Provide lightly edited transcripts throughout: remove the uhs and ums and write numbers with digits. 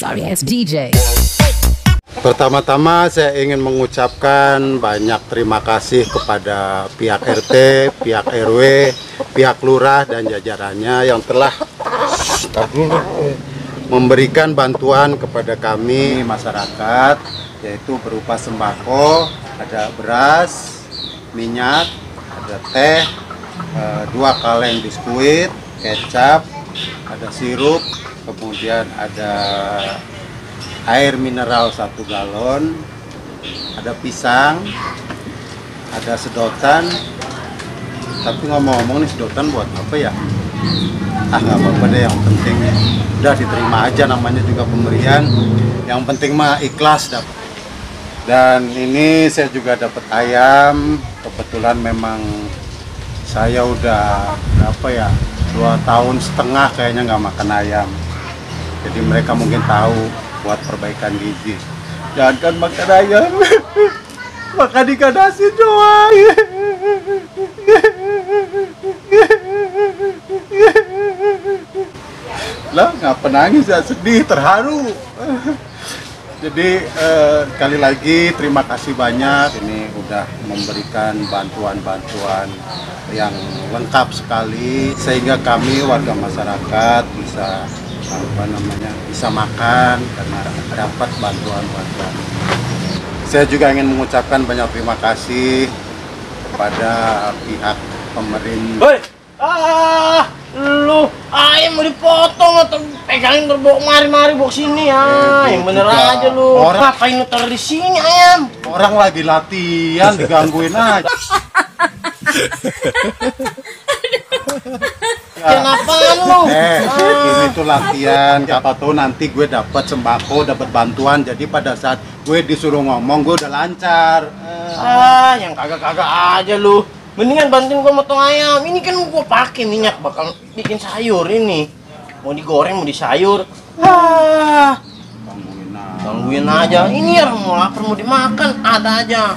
sorry ass DJ. Pertama-tama saya ingin mengucapkan banyak terima kasih kepada pihak RT, pihak RW, pihak lurah dan jajarannya yang telah memberikan bantuan kepada kami masyarakat, yaitu berupa sembako, ada beras, minyak, ada teh, 2 kaleng biskuit, kecap, ada sirup, kemudian ada air mineral 1 galon, ada pisang, ada sedotan. Tapi ngomong-ngomong nih, sedotan buat apa ya? Nggak apa-apa deh, yang penting udah diterima aja, namanya juga pemberian. Yang penting mah ikhlas dapat. Dan ini saya juga dapat ayam. Kebetulan memang saya udah 2,5 tahun kayaknya nggak makan ayam. Jadi mereka mungkin tahu buat perbaikan gizi. Jangan kan makan ayam, makan ikan asin doang. Lah ngapa nangis ya, sedih, terharu. Jadi sekali lagi terima kasih banyak, ini udah memberikan bantuan-bantuan yang lengkap sekali sehingga kami warga masyarakat bisa bisa makan karena dapat bantuan-bantuan. Saya juga ingin mengucapkan banyak terima kasih kepada pihak pemerintah. Hei, lu ayam mau dipotong atau pegangin terbawa mari bawa sini ya? Yang bener juga. aja lu. Ngapain lu taruh di sini ayam? Orang lagi latihan digangguin aja. Kenapa lu? Ini tuh latihan. Siapa tahu nanti gue dapat sembako, dapat bantuan. Jadi pada saat gue disuruh ngomong, gue udah lancar. Yang kagak-kagak aja lu. Mendingan bantuin gua motong ayam. Ini kan gua pakai minyak bakal bikin sayur ini. Mau digoreng, mau disayur. Gangguin aja. Ini orang mau lapar, mau dimakan, ada aja.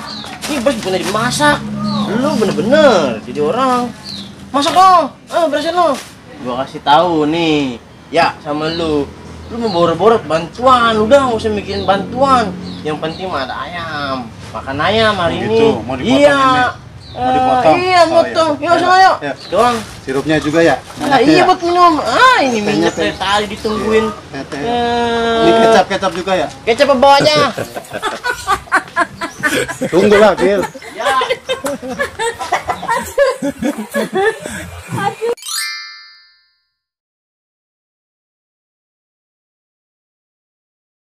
Ini beras bukan dimasak. Lu bener-bener jadi orang. Masak lo, berasin lo. Gua kasih tahu nih, ya sama lu. Lu mau borot-borot bantuan, udah nggak usah mikirin bantuan. Yang penting mah ada ayam. Makan ayam hari ini. Mau dipotong ini. Mau dipotong? Iya, potong. Yuk, sana yuk. Doang. Sirupnya juga ya? Iya, buat minum. Ini minyak dari tadi ditungguin. Ini kecap juga ya? Kecap bawa aja. Tunggulah, Bil. Ya.